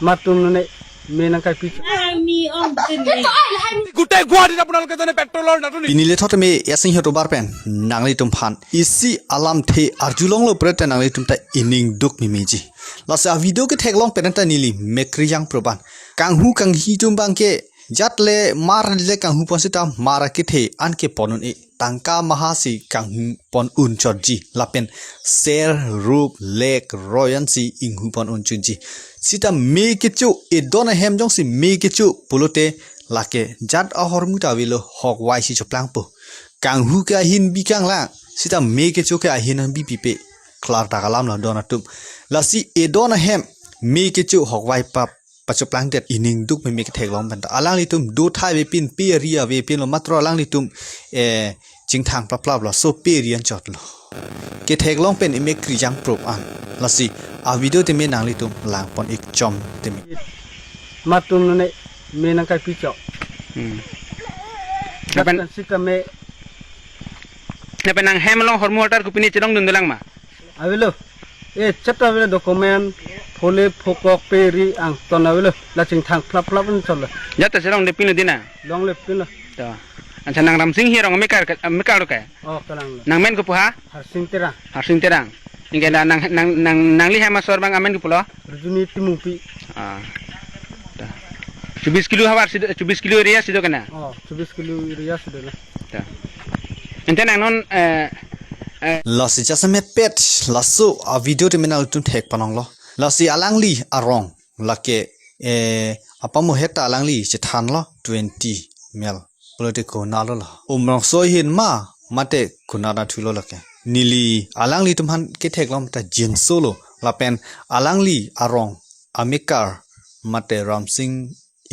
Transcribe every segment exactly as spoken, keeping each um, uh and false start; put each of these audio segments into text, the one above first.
Matum nune me nang kai pi. গোটেই গুৱাহাটীত আপোনালোকে জানে পেট্ৰলৰ নাটনি। Pini le thot me Esingho Tobar pen nanglitum aphan isi alamthe arjulonglo pulote nanglitum ta ining duk memeji. Lasi a video ketheklong pen ta neli mekri jang proban. Kanghu kanghi atum abangke jat le mar le kanghu pon seta mar akethe an kepon un-e. Tangka maha si kanghu pon un chotji lapen ser rup lek royan si inghu pon un chotji. Seta me kecho edon ahem jongsi me kecho pulote lake jat ahormu ta avelo, hok vai si choplangpo. Kanghu ke ahin bi kanglang seta me kecho ke ahin an bi pipe. Klardak alam lo don atum. Lasi edon ahem me kecho hok vai pap pachoplangdet ining duk meme ketheklong pen ta alanglitum do thai avepin pe ari avepin lo matro alanglitum eh chingthang plaplap lo so pe ari anchot lo. Ketheklong pen emekri jang prop an. Lasi a video teme nanglitum lang pon ik chom teme. Matum nune me nang kai pi chok. Hmm. Lapen seta me. Lapen nang hem along hormu altar kopine chelongdun dolang ma? Avelo. Eh, chat avelo document, phole phokok pe ari angton avelo. La chingthang plap plap an chotlo. Jat ta chelongde pinlo dina. Longle pinlo. To. Ansa nang Ramsing Hirong amekar ka, amekar lo ke? Oh, kalang lo. Nang men kopu ha? Harsing Terang. Harsing Terang. Ingke la nang nang nang nangli hem asor abang amen kopulo? Rujuni Timungpi. Ah. To. Chobis kilo havar si do, chobis kilo area si do kena? Oh, chobis kilo area si do na. To. Ente nang non eh eh Lasi jasemet pet laso a video teme nanglitum thek panong lo. Lasi alangli arong lake eh apamo heta alangli chethan lo twenty mel. Pulote konat lo la. Umrongso ahin ma mate konat athu lo lake. Neli alanglitum aphan ketheklong ta jinso lo lapen alangli arong amekar mate Ramsing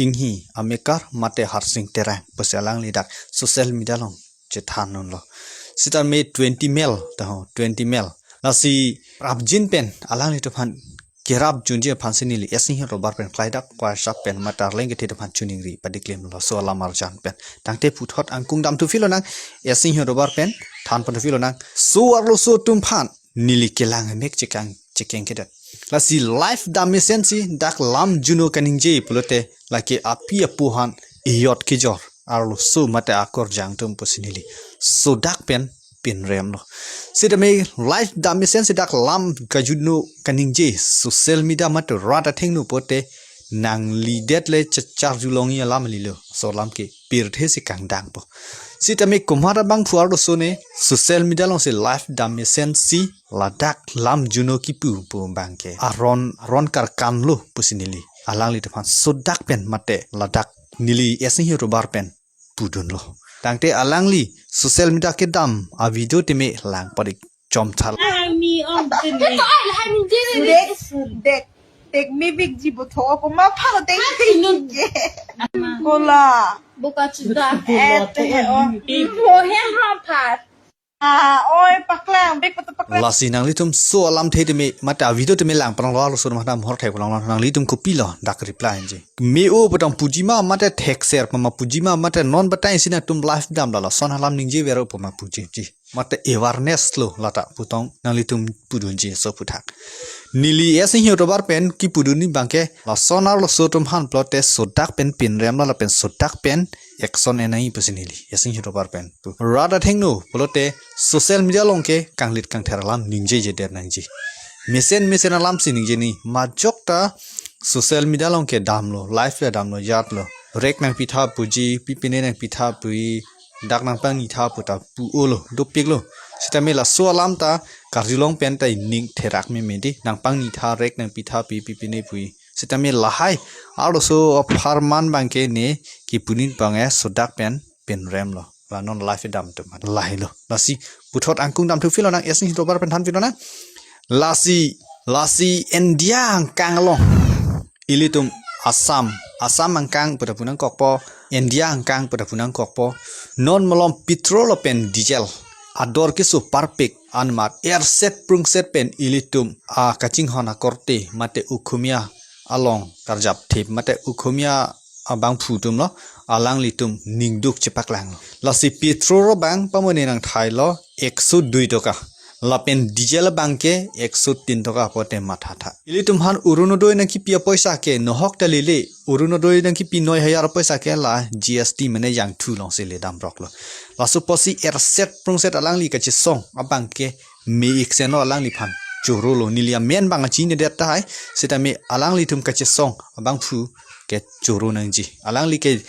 Inghi amekar mate Harsing Terang pusi alangli dak social media along chethan un lo. Seta me twenty mel ta ho, twenty mel. Lasi rapjin pen alanglitum aphan kerapjunji aphan si neli Esingho Tobar pen klaidak WhatsApp pen mate arleng kethe atum aphan choningri padeklem lo so alam arjan pen. Tangte puthot angkung damthu phi lonang Esingho Tobar pen than pon thu phi lonang so arloso atum aphan neli kelang amek chekang chekeng kedet. Lasi live dam mesen si dak lam juno kaningje pulote lake api apo aphan iyot kejor arloso mate akorjang atum pusi neli sodak pen pinrem lo. Seta me live dam mesen si dak lam kajuno kaningje social media mate rat athengno pulote nanglidet le chachar julongji alam lilo. So alam ke pirthe si kangdangpo. Seta me komat abangphu arloso ne social media along si live dam mesen si ladak lam juno kipu pu abangke aron aron karkan lo pusi neli alanglitum aphan sodak pen mate ladak neli Esingho Tobar pen pudun lo. Tangte alangli social media kedam a video teme lang padik chom thal. Ami om tene. Dek, dek, dek mebik ji botho ko ma pha dek dek je. Kola. Boka chuda. Eh, te, oh. Mo hem ram phat. Ah, oi, paklang, bek patu paklang. Lasi nanglitum so alamthe teme mate a video teme lang pranlo arloso atum aphan mohor thek pranlo nanglitum kopilo dak reply ji. Me-o pu tang puji ma mate thekser pama puji ma mate non batai si nangtum live dam la lason alam ningje vero pama puji ji. Mate awareness lo lata pu tong nanglitum pudunji so puthak. Neli Esingho Tobar pen kipudunji abangke lason arloso atum aphan pulote sodak pen pinrem lo lapen sodak pen action enai pusi neli Esingho Tobar pen pu. Rat athengno pulote social media along ke kanglit kangther alam ningjejedet nangji. Mesen mesen alam si ningje ni majok ta social media along ke damlo, live le damlo, jatlo. Rek nangpitha puji, pipine nangpitha puji, dak nangpangni tha pu ta pu-o lo, dopik lo. Seta me laso alam ta karjulong pen ta ining therak meme di, nangpangni tha rek nangpitha pi pipine puji. Seta me lahai arloso apharman abangke ne kipunit abang eh sodak pen pinrem lo. La non live dam atum lahai lo. Lasi puthot angkung damthu phi lonang Esingho Tobar pen than phi lonang. Lasi, lasi India angkang along ilitum Assam, Assam angkang pu ta pu nangkokpo, India angkang pu ta pu nangkokpo. Non malom petrol lapen diesel ador keso parpik anmat erset prungset pen ilitum akachinghon akorte mate Okhomia along karjap thip mate Okhomia abangphu atum lo alanglitum ningduk chepaklang lo. Lasi petrol abang pamone nangthai lo ekso dui toka. Lapen diesel abang ke ekso tin toka pote mathatha. Ilitum aphan Orunodoi nangkipi apoisa ke nohok ta lele, Orunodoi nangkipi noi hajar apoisa ke la G S T mane jangthu alongsi ledamroklo. Laso apotsi erset prungset alangli kachesong abang ke me-ik seno alangliphan chorolo, neli amen abang achinidet tahai, sitame alanglitum kachesong abangphu ke choro nangji. Alangli ke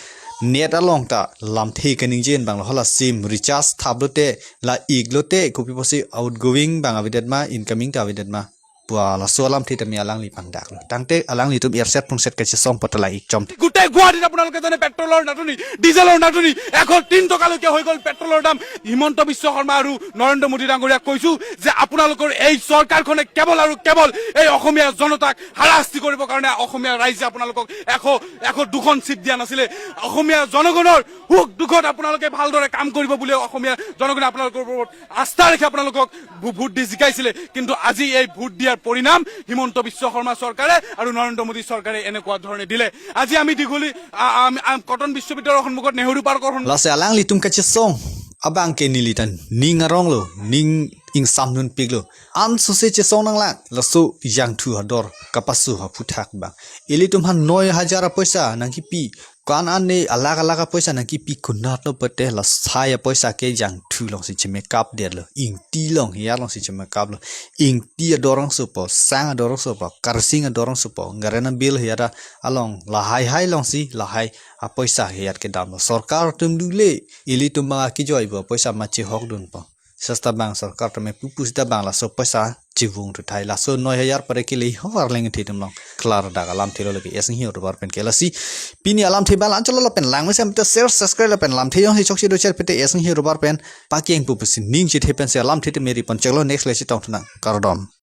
net along ta lamthe kaningje abang lo, hala sim recharge thaplote, la iklote, kopi apotsi outgoing abang avedet ma, incoming ta avedet ma, pu laso alamthe tame alangli pangdaklo. Tangte alanglitum erset prungset kachesong apot la ik chom. গোটেই গুৱাহাটীত আপোনালোকে জানে পেট্ৰলৰ নাটনি, ডিজেলৰ নাটনি, এশ তিন টকালৈকে হৈ গ'ল পেট্ৰলৰ দাম। হিমন্ত বিশ্ব শৰ্মা আৰু নৰেন্দ্ৰ মোদী ডাঙৰীয়াক কৈছো যে আপোনালোকৰ এই চৰকাৰখনে কেৱল আৰু কেৱল এই অসমীয়া জনতাক হাৰাশাস্তি কৰিবৰ কাৰণে অসমীয়া ৰাইজে আপোনালোকক এশ, এশ দুখন চিট দিয়া নাছিলে। অসমীয়া জনগণৰ সুখ দুখত আপোনালোকে ভালদৰে কাম কৰিব বুলি অসমীয়া জনগণে আপোনালোকৰ ওপৰত আস্থা ৰাখি আপোনালোকক ভো-, ভোট দি জিকাইছিলে, কিন্তু আজি এই ভোট দিয়াৰ পৰিণাম হিমন্ত বিশ্ব শৰ্মা চৰকাৰে আৰু নৰেন্দ্ৰ মোদী চৰকাৰে এনেকুৱা ধৰণে দিলে। আজি আমি দীঘলী, আ-, আ-, আমি, আ-, কটন বিশ্ববিদ্যালয়ৰ সন্মুখত, নেহৰু পাৰ্কৰ সন্মুখত Lasi alanglitum kachesong abang ke neli ta ning aronglo, ning ingsamdunpiklo. Ansose chesong nanglang, laso jangthu ador kapasu aphuthak abang. Ilitum aphan noi hajar apoisa nangkipi, ko-an ane alak alak apoisa nangkipi, konatlo pote la sai apoisa ke jangthu alongsi chemekapdetlo, ingti along heyar alongsi chemekaplo, ingti ador alongsopo, sang ador alongsopo, karsing ador alongsopo, garena bill heyar along lahai hai alongsi lahai apoisa heyar kedamlo. Sorkar atum dule, ilitum abang akijoi pu apoisa ma chehokdunpo. Sasta abang sorkar tame pupu sita abang laso apoisa chevung thuthai, laso noi hajar pare kele ho arleng the atum along klardak alamthe lo lake. Esing hi robar pen ke lasi pini alamthe abang la-anchot lo, lapen langmesen te share, subscribe lapen lamthe jongsi chokche do share pete esing hi robar pen pakeng pupusi ning chethe pensi alamthe tame ripon cheklo, next le chetong thunang, kardom.